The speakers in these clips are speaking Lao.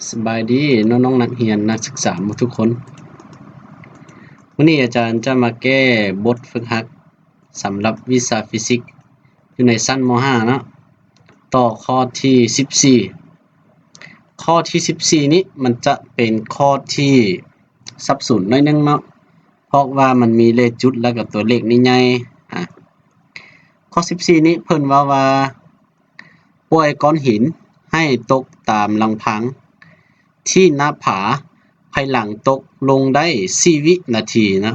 ສະບາຍດີນ້ອງໆ ນັກຮຽນນັກສຶກສາໝົດທຸກຄົນ. ມື້ນີ້ອາຈານຈະມາແກ້ບົດຝຶກຫັດສຳລັບວິຊາຟີຊິກຢູ່ໃນຊັ້ນ ມໍຫ້າ ເນາະ, ຕໍ່ຂໍ້ທີສິບສີ່. ຂໍ້ທີສິບສີ່ນີ້ມັນຈະເປັນຂໍ້ທີ່ສັບສົນໜ້ອຍໜຶ່ງເນາະ, ເພາະວ່າມັນມີເລກຈຸດ ແລ້ວກໍຕົວເລກນີ້ໃຫຍ່. ອາ ຂໍ້ສິບສີ່ນີ້ເພິ່ນເວົ້າວ່າ ປ່ອຍກ້ອນຫີນໃຫ້ຕົກຕາມລຳພັງທີ່ໜ້າຜາ ພາຍຫຼັງຕົກລົງໄດ້ສີ່ວິນາທີນະ,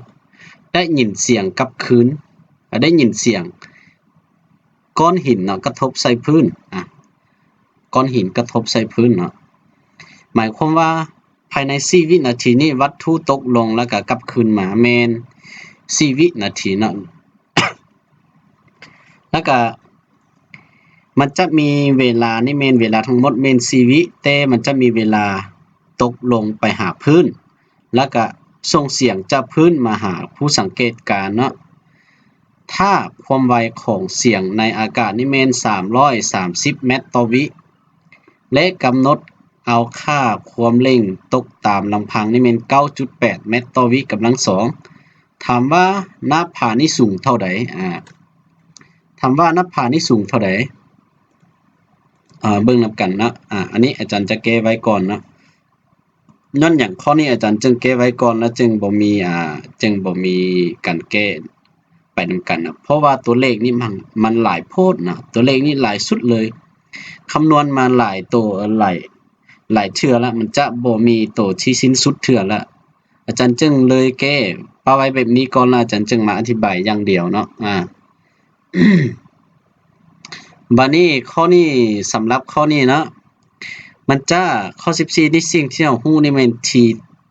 ໄດ້ຍິນສຽງກັບຄືນ ໄດ້ຍິນສຽງກ້ອນຫີນເນາະ ກະທົບໃສ່ພື້ນ, ອາ ກ້ອນຫີນກະທົບໃສ່ພື້ນເນາະ. ໝາຍຄວາມວ່າພາຍໃນສີ່ວິນາທີນີ້ ວັດຖຸຕົກລົງແລ້ວກະກັບຄືນມາແມ່ນສີ່ວິນາທີເນາະ. ແລ້ວກະມັນຈະມີເວລານີ້ແມ່ນ ເວລາທັງໝົດແມ່ນສີ່ວິ, ແຕ່ມັນຈະມີເວລາຕົກລົງໄປຫາພື້ນ ແລ້ວກະສົ່ງສຽງຈາກພື້ນມາຫາຜູ້ສັງເກດການເນາະ. ຖ້າຄວາມໄວຂອງສຽງໃນອາກາດນີ້ແມ່ນສາມຮ້ອຍສາມສິບແມັດຕໍ່ວິ ແລະ ກຳນົດເອົາຄ່າຄວາມເລັ່ງຕົກຕາມລຳພັງນີ້ແມ່ນເກົ້າຈຸດແປດແມັດຕໍ່ວິກຳລັງສອງ. ຖາມວ່າໜ້າຜານີ້ສູງເທົ່າໃດ? ອາ ຖາມວ່າໜ້າຜານີ້ສູງເທົ່າໃດ? ອາ ເບິ່ງນຳກັນເນາະ. ອາ ອັນນີ້ອາຈານຈະແກ້ໄວ້ກ່ອນເນາະ. ຍ້ອນຫຍັງຂໍ້ນີ້ອາຈານຈຶ່ງແກ້ໄວ້ກ່ອນ ແລະ ຈຶ່ງບໍ່ມີ ອາ ຈຶ່ງບໍ່ມີການແກ້ໄປນຳກັນນະ? ເພາະວ່າຕົວເລກນີ້ມັນ ມັນຫຼາຍໂພດນະ, ຕົວເລກນີ້ຫຼາຍສຸດເລີຍ, ຄຳນວນມາຫຼາຍໂຕ ຫຼາຍ ຫຼາຍເທື່ອລະ, ມັນຈະບໍ່ມີໂຕທີ່ສິ້ນສຸດເທື່ອລະ. ອາຈານຈຶ່ງເລີຍແກ້ປະໄວ້ແບບນີ້ກ່ອນ ແລ້ວອາຈານຈຶ່ງມາອະທິບາຍຢ່າງດຽວເນາະ. ອາ ບາດນີ້ຂໍ້ນີ້ ສຳລັບຂໍ້ນີ້ເນາະ ມັນຈະ ຂໍ້ສິບສີ່ນີ້ ສິ່ງທີ່ເຮົາຮູ້ນີ້ແມ່ນ T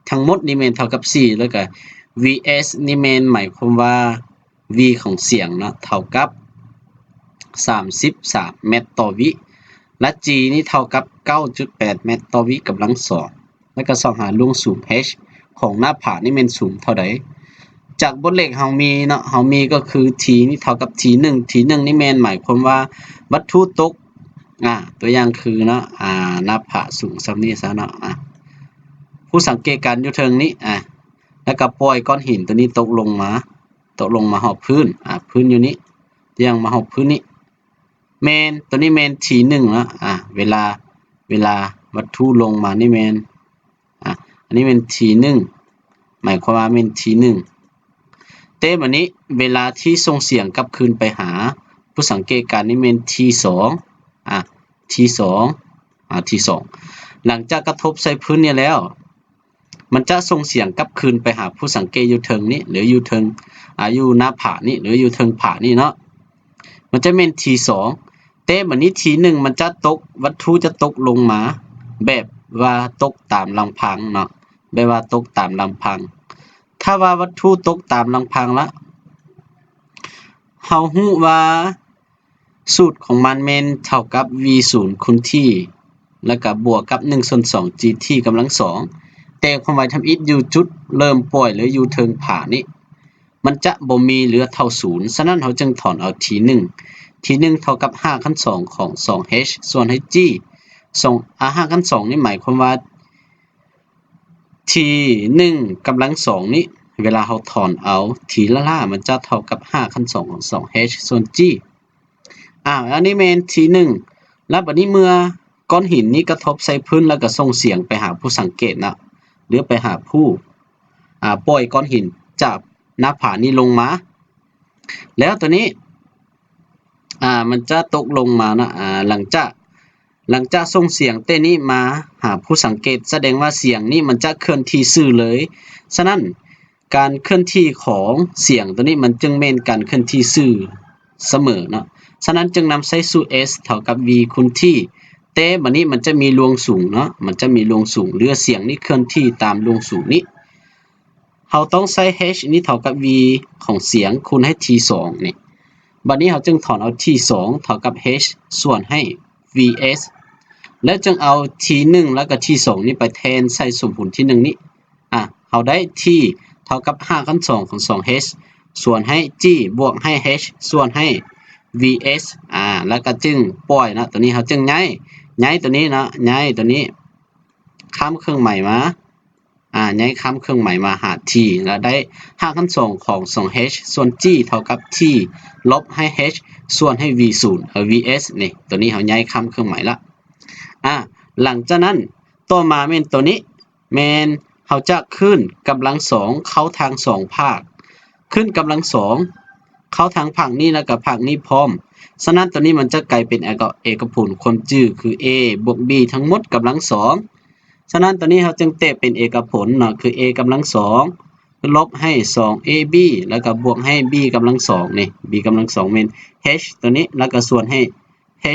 ທັງໝົດນີ້ແມ່ນເທົ່າກັບສີ່ ແລ້ວກະ V S ນີ້ແມ່ນໝາຍຄວາມວ່າ V ຂອງສຽງເນາະ ເທົ່າກັບສາມສິບສາມແມັດຕໍ່ວິ ແລະ G ນີ້ເທົ່າກັບເກົ້າຈຸດແປດແມັດຕໍ່ວິກຳລັງສອງ. ແລ້ວກໍຊອກຫາລວງສູງ H ຂອງໜ້າຜານີ້ແມ່ນສູງເທົ່າໃດ. ຈາກບົດເລກເຮົາມີເນາະ ເຮົາມີກໍຄື T ນີ້ເທົ່າກັບ T ໜຶ່ງ, T ໜຶ່ງນີ້ແມ່ນໝາຍຄວາມວ່າວັດຖຸຕົກ ອາ ຕົວຢ່າງຄືເນາະ ອາ ໜ້າຜາສູງສ່ຳນີ້ຊະເນາະ ອາ ຜູ້ສັງເກດການຢູ່ເທິງນີ້ ອາ ແລ້ວກໍປ່ອຍກ້ອນຫີນຕົວນີ້ຕົກລົງມາ ຕົກລົງມາຮອບພື້ນ ອາ ພື້ນຢູ່ນີ້ ຢ່າງມາຮອບພື້ນນີ້ ແມ່ນ ຕົວນີ້ແມ່ນ T ໜຶ່ງເນາະ ອາ ເວລາ ເວລາວັດຖຸລົງມານີ້ແມ່ນ ອາ ອັນນີ້ແມ່ນ T ໜຶ່ງ ໝາຍຄວາມວ່າແມ່ນ T ໜຶ່ງ. ແຕ່ບາດນີ້ເວລາທີ່ສົ່ງສຽງກັບຄືນໄປຫາຜູ້ສັງເກດການນີ້ແມ່ນ T ສອງ ອາ T ສອງ ອາ T ສອງ. ຫຼັງຈາກກະທົບໃສ່ພື້ນນີ້ແລ້ວ ມັນຈະສົ່ງສຽງກັບຄືນໄປຫາຜູ້ສັງເກດຢູ່ເທິງນີ້ ຫຼື ຢູ່ເທິງ ອາ ຢູ່ໜ້າຜານີ້ ຫຼື ຢູ່ເທິງຜານີ້ເນາະ ມັນຈະແມ່ນ T ສອງ. ແຕ່ບາດນີ້ T ໜຶ່ງ ມັນຈະຕົກ ວັດຖຸຈະຕົກລົງມາແບບວ່າຕົກຕາມລຳພັງເນາະ ແບບວ່າຕົກຕາມລຳພັງ. ຖ້າວ່າວັດຖຸຕົກຕາມລຳພັງລະ ເຮົາຮູ້ວ່າສູດຂອງມັນແມ່ນເທົ່າກັບ V ສູນຄູນ T ແລ້ວກະບວກກັບໜຶ່ງສ່ວນສອງ G T ກຳລັງສອງ ແຕ່ຄວາມໄວທຳອິດຢູ່ຈຸດເລີ່ມປ່ອຍ ຫຼື ຢູ່ເທິງຜານີ້ ມັນຈະບໍ່ມີເຫຼືອເທົ່າສູນ. ສະນັ້ນເຮົາຈຶ່ງຖອນເອົາ T ໜຶ່ງ T ໜຶ່ງເທົ່າກັບຮາກຂັ້ນສອງຂອງສອງ H ສ່ວນໃຫ້ G ສອງ ອາ ຮາກຂັ້ນສອງນີ້ໝາຍຄວາມວ່າ T ໜຶ່ງກຳລັງສອງນີ້ ເວລາເຮົາຖອນເອົາ T ລ້າໆ ມັນຈະເທົ່າກັບຮາກຂັ້ນສອງຂອງສອງ H ສ່ວນ G ອາ ອັນນີ້ແມ່ນ T ໜຶ່ງ ແລ້ວບາດນີ້ເມື່ອກ້ອນຫີນນີ້ກະທົບໃສ່ພື້ນ ແລ້ວກະສົ່ງສຽງໄປຫາຜູ້ສັງເກດນະ ຫຼື ໄປຫາຜູ້ ອາ ປ່ອຍກ້ອນຫີນຈາກໜ້າຜານີ້ລົງມາ ແລ້ວຕົວນີ້ ອາ ມັນຈະຕົກລົງມານະ ອາ ຫຼັງຈາກ ຫຼັງຈາກສົ່ງສຽງແຕ່ນີ້ມາຫາຜູ້ສັງເກດ ສະແດງວ່າສຽງນີ້ມັນຈະເຄື່ອນທີ່ຊື່ເລີຍ. ສະນັ້ນ ການເຄື່ອນທີ່ຂອງສຽງຕົວນີ້ມັນຈຶ່ງແມ່ນການເຄື່ອນທີ່ຊື່ສະເໝີເນາະ. ສະນັ້ນຈຶ່ງນຳໃຊ້ສູດ S ເທົ່າກັບ V ຄູນ T ແຕ່ບາດນີ້ມັນຈະມີລວງສູງເນາະ ມັນຈະມີລວງສູງ ຫຼື ສຽງນີ້ເຄື່ອນທີ່ຕາມລວງສູງນີ້ ເຮົາຕ້ອງໃຊ້ H ນີ້ເທົ່າກັບ V ຂອງສຽງຄູນໃຫ້ T ສອງນີ້. ບາດນີ້ເຮົາຈຶ່ງຖອນເອົາ T ສອງເທົ່າກັບ H ສ່ວນໃຫ້ V S ແລ້ວຈຶ່ງເອົາ T ໜຶ່ງ ແລ້ວກໍ T ສອງນີ້ໄປແທນໃສ່ສົມຜົນທີໜຶ່ງນີ້ ອາ ເຮົາໄດ້ T ເທົ່າກັບຮາກຂັ້ນສອງຂອງສອງ H ສ່ວນໃຫ້ G ບວກໃຫ້ H ສ່ວນໃຫ້ V S ອາ ແລ້ວກໍຈຶ່ງປ່ອຍເນາະ ຕົວນີ້ເຮົາຈຶ່ງຍ້າຍ ຍ້າຍຕົວນີ້ເນາະ ຍ້າຍຕົວນີ້ ຂ້າມເຄື່ອງໝາຍມາ ອາ ຍ້າຍຂ້າມເຄື່ອງໝາຍມາຫາ t ແລ້ວໄດ້ຮາກຂັ້ນສອງຂອງສອງ h ສ່ວນ g ເທົ່າກັບ t ລົບໃຫ້ h ສ່ວນໃຫ້ v ສູນ ເອີ vs ນີ້ ໂຕນີ້ເຮົາຍ້າຍຂ້າມເຄື່ອງໝາຍລະ. ອາ ຫຼັງຈາກນັ້ນຕໍ່ມາແມ່ນໂຕນີ້ ແມ່ນເຮົາຈະຂຶ້ນກຳລັງສອງເຂົ້າທັງສອງພາກ ຂຶ້ນກຳລັງສອງເຂົ້າທັງພາກນີ້ ແລ້ວກໍພາກນີ້ພ້ອມ. ສະນັ້ນ ໂຕນີ້ມັນຈະກາຍເປັນເອກະ ເອກະຜົນຄວາມຈື່ຄື a ບວກ b ທັງໝົດກຳລັງສອງ. ສະນັ້ນ ໂຕນີ້ເຮົາຈຶ່ງແຕກເປັນເອກະຜົນເນາະ ຄື a ກຳລັງສອງລົບໃຫ້ສອງ ab ແລ້ວກໍບວກໃຫ້ b ກຳລັງສອງນີ້ b ກຳລັງສອງແມ່ນ h ໂຕນີ້ ແລ້ວກໍສ່ວນໃຫ້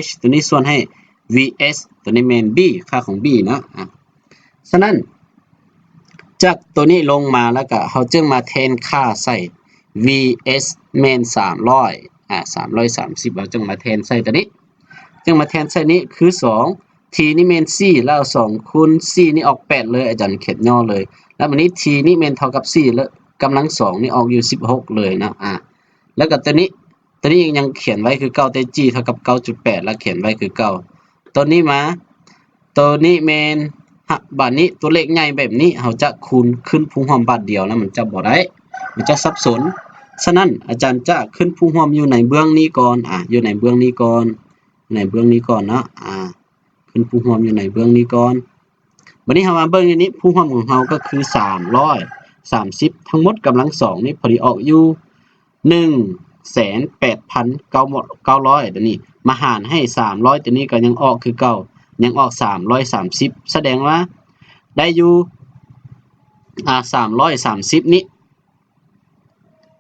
h ໂຕນີ້ ສ່ວນໃຫ້ vs ໂຕນີ້ແມ່ນ b ຄ່າຂອງ b ເນາະ. ອາ ສະນັ້ນ ຈາກໂຕນີ້ລົງມາ ແລ້ວກະເຮົາຈຶ່ງມາແທນຄ່າໃສ່ vs ແມ່ນສາມຮ້ອຍ ອາ ສາມຮ້ອຍສາມສິບ ເຮົາຈຶ່ງມາແທນໃສ່ໂຕນີ້ ຈຶ່ງມາແທນໃສ່ນີ້ຄືສອງ t ນີ້ແມ່ນສີ່ ແລ້ວເອົາສອງຄູນສີ່ນີ້ອອກແປດເລີຍ ອາຈານຂຽນຫຍໍ້ເລີຍ ແລ້ວບາດນີ້ t ນີ້ແມ່ນເທົ່າກັບສີ່ ແລ້ວກຳລັງສອງນີ້ອອກຢູ່ສິບຫົກເລີຍເນາະ. ອາ ແລ້ວກະໂຕນີ້ ໂຕນີ້ຍັງຂຽນໄວ້ຄືເກົ່າ ແຕ່ g ເທົ່າກັບເກົ້າຈຸດແປດ ລະຂຽນໄວ້ຄືເກົ່າ. ໂຕນີ້ມາ ໂຕນີ້ແມ່ນ ຫະ ບາດນີ້ຕົວເລກໃຫຍ່ແບບນີ້ ເຮົາຈະຄູນຂຶ້ນຜູ້ຮ່ວມບາດດຽວ ລະມັນຈະບໍ່ໄດ້ ມັນຈະສັບສົນ. ສະນັ້ນ ອາຈານຈະຂຶ້ນຜູ້ຮ່ວມຢູ່ໃນເບື້ອງນີ້ກ່ອນ ອາ ຢູ່ໃນເບື້ອງນີ້ກ່ອນ ໃນເບື້ອງນີ້ກ່ອນເນາະ ອາ ຂຶ້ນຜູ້ຮ່ວມຢູ່ໃນເບື້ອງນີ້ກ່ອນ. ບາດນີ້ເຮົາມາເບິ່ງຢູ່ນີ້ ຜູ້ຮ່ວມຂອງເຮົາກໍຄືສາມຮ້ອຍສາມສິບ ທັງໝົດກຳລັງສອງນີ້ ພໍດີອອກຢູ່ໜຶ່ງແສນແປດພັນເກົ້າຮ້ອຍ ໂຕນີ້ມາຫານໃຫ້ສາມຮ້ອຍ ໂຕນີ້ກໍຍັງອອກຄືເກົ່າ ຍັງອອກສາມຮ້ອຍສາມສິບ ສະແດງວ່າໄດ້ຢູ່ ອາ ສາມຮ້ອຍສາມສິບນີ້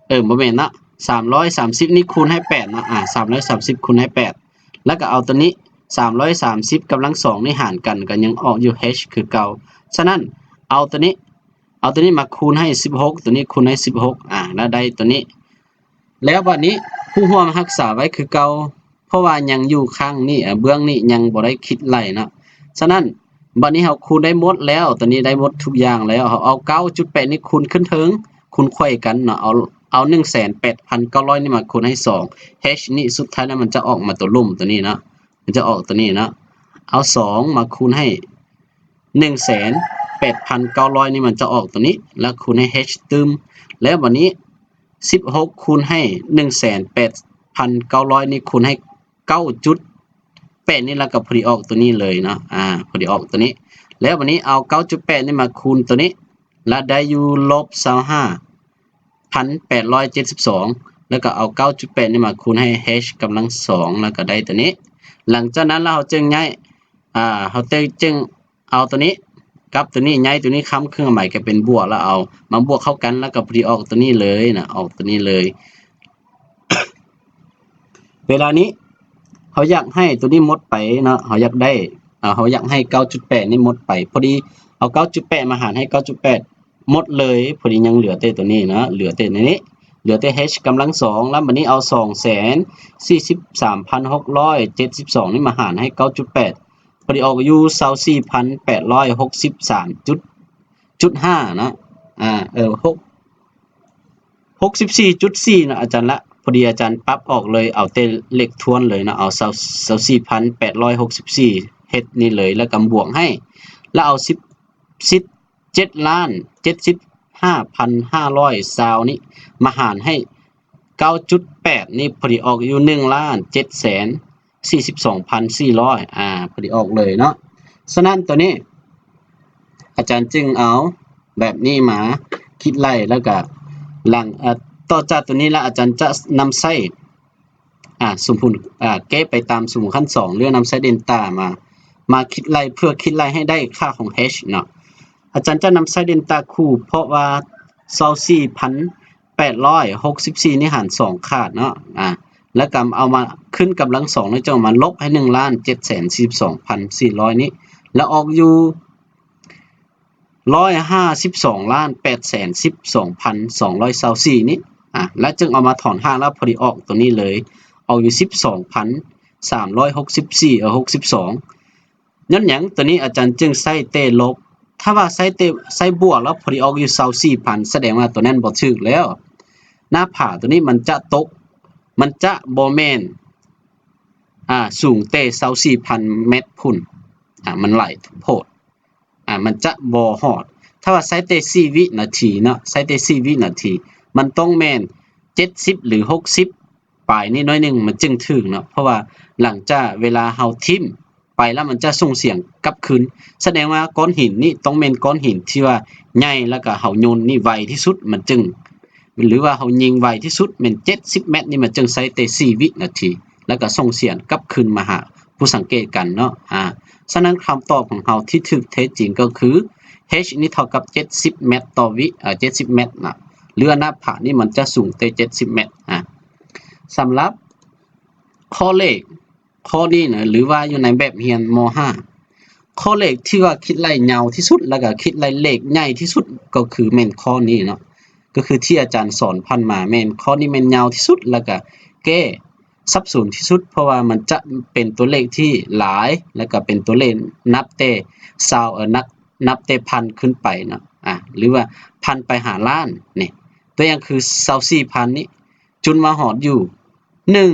ເອີ ບໍ່ແມ່ນເນາະ ສາມຮ້ອຍສາມສິບນີ້ຄູນໃຫ້ແປດເນາະ ອາ ສາມຮ້ອຍສາມສິບຄູນໃຫ້ແປດ ແລ້ວກໍເອົາໂຕນີ້ ສາມຮ້ອຍສາມສິບກຳລັງສອງນີ້ຫານກັນ ກໍຍັງອອກຢູ່ h ຄືເກົ່າ. ສະນັ້ນ ເອົາໂຕນີ້ ເອົາໂຕນີ້ມາຄູນໃຫ້ສິບຫົກ ໂຕນີ້ຄູນໃຫ້ສິບຫົກ ອາ ແລ້ວໄດ້ໂຕນີ້. ແລ້ວບາດນີ້ ຜູ້ຮ່ວມຮັກສາໄວ້ຄືເກົ່າ ເພາະວ່າຍັງຢູ່ຂ້າງນີ້ ອາ ເບື້ອງນີ້ຍັງບໍ່ໄດ້ຄິດໄລ່ເນາະ. ສະນັ້ນ ບາດນີ້ເຮົາຄູນໄດ້ໝົດແລ້ວ ໂຕນີ້ໄດ້ໝົດທຸກຢ່າງແລ້ວ ເຮົາເອົາເກົ້າຈຸດແປດນີ້ຄູນຂຶ້ນເທິງ ຄູນໄຂວ້ກັນເນາະ ເອົາ ເອົາໜຶ່ງແສນແປດພັນເກົ້າຮ້ອຍນີ້ມາຄູນໃຫ້ສອງ h ນີ້ ສຸດທ້າຍແລ້ວມັນຈະອອກມາຕົວລຸ່ມໂຕນີ້ເນາະ ມັນຈະອອກໂຕນີ້ເນາະ. ເອົາສອງມາຄູນໃຫ້ໜຶ່ງແສນແປດພັນເກົ້າຮ້ອຍນີ້ ມັນຈະອອກໂຕນີ້ ແລ້ວຄູນໃຫ້ h ຕື່ມ ແລ້ວບາດນີ້ ສິບຫົກຄູນໃຫ້ໜຶ່ງແສນແປດພັນເກົ້າຮ້ອຍນີ້ ຄູນໃຫ້ເກົ້າຈຸດແປດນີ້ ແລ້ວກໍພໍດີອອກໂຕນີ້ເລີຍເນາະ ອາ ພໍດີອອກໂຕນີ້. ແລ້ວບາດນີ້ເອົາເກົ້າຈຸດແປດນີ້ມາຄູນໂຕນີ້ ແລ້ວໄດ້ຢູ່ລົບຊາວຫ້າພັນແປດຮ້ອຍເຈັດສິບສອງ ແລ້ວກໍເອົາເກົ້າຈຸດແປດນີ້ມາຄູນໃຫ້ h ກຳລັງສອງ ແລ້ວກໍໄດ້ໂຕນີ້. ຫຼັງຈາກນັ້ນແລ້ວເຮົາຈຶ່ງຍ້າຍ ອາ ເຮົາຈຶ່ງ ເອົາໂຕນີ້ກັບໂຕນີ້ ຍ້າຍໂຕນີ້ຂ້າມເຄື່ອງໝາຍກາຍເປັນບວກ ແລ້ວເອົາມາບວກເຂົ້າກັນ ແລ້ວກໍພໍດີອອກໂຕນີ້ເລີຍນະ ອອກໂຕນີ້ເລີຍ. ເວລານີ້ເຮົາຢາກໃຫ້ໂຕນີ້ໝົດໄປເນາະ ເຮົາຢາກໄດ້ ເຮົາຢາກໃຫ້ເກົ້າຈຸດແປດນີ້ໝົດໄປ ພໍດີເອົາເກົ້າຈຸດແປດມາຫານໃຫ້ເກົ້າຈຸດແປດໝົດເລີຍ ພໍດີຍັງເຫຼືອແຕ່ໂຕນີ້ນະ ເຫຼືອແຕ່ໃນນີ້ ເຫຼືອແຕ່ h ກຳລັງສອງ ແລ້ວບາດນີ້ເອົາສອງແສນສີ່ສິບສາມພັນຫົກຮ້ອຍເຈັດສິບສອງນີ້ມາຫານໃຫ້ເກົ້າຈຸດແປດ ພໍດີອອກຢູ່ຊາວສີ່ພັນແປດຮ້ອຍຫົກສິບສາມຈຸດ ຈຸດຫ້າເນາະ ອາ ເອີ ຫົກ ຫົກສິບສີ່ຈຸດສີ່ເນາະ ອາຈານລະ ພໍດີອາຈານປັບອອກເລີຍ ເອົາແຕ່ເລກຖ້ວນເລີຍເນາະ ເອົາຊາວ ຊາວສີ່ພັນແປດຮ້ອຍຫົກສິບສີ່ເຮັດນີ້ເລີຍ ແລ້ວກໍບວກໃຫ້ ແລ້ວເອົາສິບ ສິບເຈັດລ້ານເຈັດສິບຫ້າພັນຫ້າຮ້ອຍຊາວນີ້ມາຫານໃຫ້ ເກົ້າຈຸດແປດນີ້ ພໍດີອອກຢູ່ໜຶ່ງລ້ານເຈັດແສນສີ່ສິບສອງພັນສີ່ຮ້ອຍ ອາ ພໍດີອອກເລີຍເນາະ. ສະນັ້ນໂຕນີ້ອາຈານຈຶ່ງເອົາແບບນີ້ມາຄິດໄລ່ ແລ້ວກະຫຼັງ ເອີ ຕໍ່ຈາກໂຕນີ້ລະ ອາຈານຈະນຳໃຊ້ ອາ ສົມຜົນ ອາ ແກ້ໄປຕາມສົມຜົນຂັ້ນສອງ ຫຼືນຳໃຊ້ເດນຕາມາ ມາຄິດໄລ່ ເພື່ອຄິດໄລ່ໃຫ້ໄດ້ຄ່າຂອງ h ເນາະ. ອາຈານຈະນຳໃຊ້ເດນຕາຄູ່ ເພາະວ່າຊາວສີ່ພັນ ແປດຮ້ອຍຫົກສິບສີ່ນີ້ຫານສອງຂາດເນາະ ອາ ແລ້ວກໍເອົາມາຂຶ້ນກຳລັງສອງ ແລ້ວຈະເອົາມາລົບໃຫ້ໜຶ່ງລ້ານເຈັດແສນສີ່ສິບສອງພັນສີ່ຮ້ອຍນີ້ ແລ້ວອອກຢູ່ຮ້ອຍຫ້າສິບສອງລ້ານແປດແສນສິບສອງພັນສອງຮ້ອຍຊາວສີ່ນີ້ ອາ ແລ້ວຈຶ່ງເອົາມາຖອນຮາກ ແລ້ວພໍດີອອກໂຕນີ້ເລີຍ ອອກຢູ່ສິບສອງພັນສາມຮ້ອຍຫົກສິບສີ່ ເອີ ຫົກສິບສອງ ຍ້ອນຫຍັງໂຕນີ້ອາຈານຈຶ່ງໃຊ້ແຕ່ລົບ ຖ້າວ່າໃຊ້ແຕ່ ໃຊ້ບວກແລ້ວພໍດີອອກຢູ່ຊາວສີ່ພັນ ສະແດງວ່າໂຕນັ້ນບໍ່ຖືກແລ້ວ ໜ້າຜາໂຕນີ້ມັນຈະຕົກ ມັນຈະບໍ່ແມ່ນ ອາ ສູງແຕ່ຊາວສີ່ພັນແມັດພຸ້ນ ອາ ມັນຫຼາຍໂພດ ອາ ມັນຈະບໍ່ຮອດ. ຖ້າວ່າໃຊ້ແຕ່ສີ່ວິນາທີເນາະ, ໃຊ້ແຕ່ສີ່ວິນາທີ, ມັນຕ້ອງແມ່ນເຈັດສິບ ຫຼື ຫົກສິບ ປາຍນິດໜ້ອຍໜຶ່ງ ມັນຈຶ່ງຖືກເນາະ. ເພາະວ່າຫຼັງຈາກເວລາເຮົາຖິ້ມໄປແລ້ວ ມັນຈະສົ່ງສຽງກັບຄືນ. ສະແດງວ່າກ້ອນຫີນນີ້ຕ້ອງແມ່ນກ້ອນຫີນທີ່ວ່າໃຫຍ່ ແລ້ວກະເຮົາໂຍນນີ້ໄວທີ່ສຸດ ມັນຈຶ່ງ ຫຼືວ່າເຮົາຍິງໄວທີ່ສຸດແມ່ນເຈັດສິບແມັດນີ້ ມັນຈຶ່ງໃຊ້ແຕ່ສີ່ວິນາທີ ແລ້ວກະສົ່ງສຽງກັບຄືນມາຫາຜູ້ສັງເກດການເນາະ. ອາ ສະນັ້ນຄຳຕອບຂອງເຮົາທີ່ຖືກແທ້ຈິງກໍຄື H ນີ້ເທົ່າກັບເຈັດສິບແມັດຕໍ່ວິ ເອີ ເຈັດສິບແມັດນະ ຫຼືວ່າໜ້າຜານີ້ມັນຈະສູງແຕ່ເຈັດສິບແມັດ. ອາ ສຳລັບຂໍ້ເລກ ຂໍ້ນີ້ນະ ຫຼືວ່າຢູ່ໃນແບບຮຽນ ມໍຫ້າ ຂໍ້ເລກທີ່ວ່າຄິດໄລ່ຍາວທີ່ສຸດ ແລ້ວກະຄິດໄລ່ເລກໃຫຍ່ທີ່ສຸດ ກໍຄືແມ່ນຂໍ້ນີ້ເນາະ, ກໍຄືທີ່ອາຈານສອນຜ່ານມາ ແມ່ນຂໍ້ນີ້ແມ່ນຍາວທີ່ສຸດ ແລ້ວກະແກ້ສັບສົນທີ່ສຸດ ເພາະວ່າມັນຈະເປັນຕົວເລກທີ່ຫຼາຍ ແລ້ວກະເປັນຕົວເລກນັບແຕ່ຊາວ ເອີ ນັບ ນັບແຕ່ພັນຂຶ້ນໄປເນາະ ອາ ຫຼືວ່າພັນໄປຫາລ້ານນີ້. ຕົວຢ່າງຄືຊາວສີ່ພັນນີ້ ຈົນມາຮອດຢູ່ ໜຶ່ງ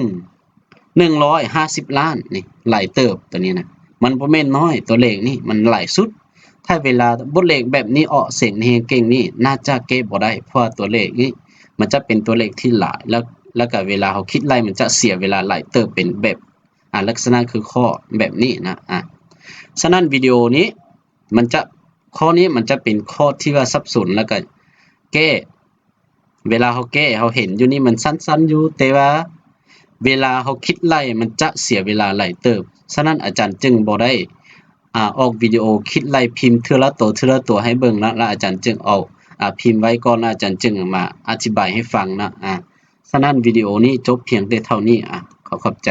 ໜຶ່ງຮ້ອຍຫ້າສິບລ້ານນີ້ ຫຼາຍເຕີບ. ຕົວນີ້ນະ ມັນບໍ່ແມ່ນນ້ອຍ ຕົວເລກນີ້ມັນຫຼາຍສຸດ. ຖ້າເວລາບົດເລກແບບນີ້ອອກສຽງໃນຮຽນເກັ່ງນີ້ ໜ້າຈະແກ້ບໍ່ໄດ້ ເພາະວ່າຕົວເລກນີ້ມັນຈະເປັນຕົວເລກທີ່ຫຼາຍ ແລ້ວ ແລ້ວກະເວລາເຮົາຄິດໄລ່ ມັນຈະເສຍເວລາຫຼາຍເຕີບ ເປັນແບບ ອາ ລັກສະນະຄືຂໍ້ແບບນີ້ນະ. ອາ ສະນັ້ນວິດີໂອນີ້ມັນຈະ ຂໍ້ນີ້ມັນຈະເປັນຂໍ້ທີ່ວ່າສັບສົນ ແລ້ວກະແກ້ ເວລາເຮົາແກ້ ເຮົາເຫັນຢູ່ນີ້ມັນສັ້ນໆຢູ່ ແຕ່ວ່າເວລາເຮົາຄິດໄລ່ ມັນຈະເສຍເວລາຫຼາຍເຕີບ. ສະນັ້ນອາຈານຈຶ່ງບໍ່ໄດ້ ອາ ອອກວິດີໂອຄິດໄລ່ພິມເທື່ອລະໂຕ ເທື່ອລະໂຕໃຫ້ເບິ່ງເນາະ ແລ້ວອາຈານຈຶ່ງເອົາ ອາ ພິມໄວ້ກ່ອນ ແລ້ວອາຈານຈຶ່ງມາອະທິບາຍໃຫ້ຟັງເນາະ. ອາ ສະນັ້ນວິດີໂອນີ້ຈົບພຽງແຕ່ເທົ່ານີ້. ອາ ຂໍຂອບໃຈ.